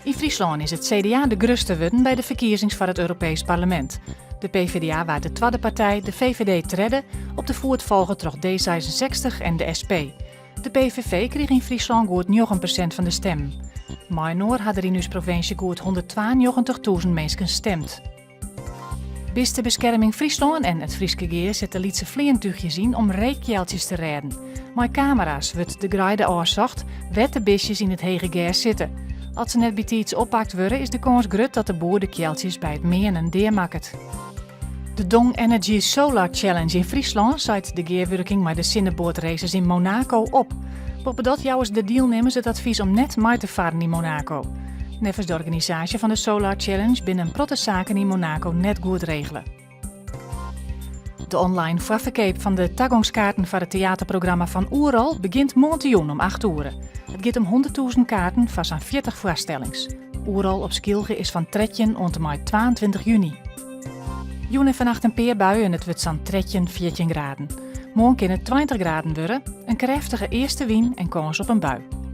Yn Fryslân is it CDA de grutste wurden by de ferkiezings foar it Europeesk Parlemint. De PvdA waard de twadde partij, de VVD tredde, op de foet folge troch D66 en de SP. De PVV krige yn Fryslân goed 9% fan de stimmen. Mei-inoar ha der yn ús provinsje goed 192.000 minsken stimd. Bistebeskerming Fryslân en It Fryske Gea sette lytse fleantúchjes yn om reekealtsjes te rêden. Mei kamera's wurdt de greide ôfsocht wêr't de bistjes yn it hege gers sitte. As se net bytiids oppakt wurde, is de kâns grut dat de boer de kealtsjes by it meanen deamakket. De Dong Energy Solar Challenge yn Fryslân seit de gearwurking mei de sinneboatraces yn Monako op. Boppedat jouwe se de dielnimmers it advys om net mei te farren yn Monako. Neffens de organisaasje fan de Solar Challenge binne in protte saken yn Monako net goed regele. De online foarferkeap fan de tagongskaarten foar it teaterprogramma fan Oerol begjint moarntejûn om 8 oere. It giet om 100.000 kaarten foar sa'n 40 foarstellings. Oerol op Skylge is fan 13 oant en mei 22 juny. Jûn en fannacht in pear buien en it wurdt sa'n 13, 14 graden. Moarn kin it 20 graden wurde, in krêftige eastewyn en kâns op in bui.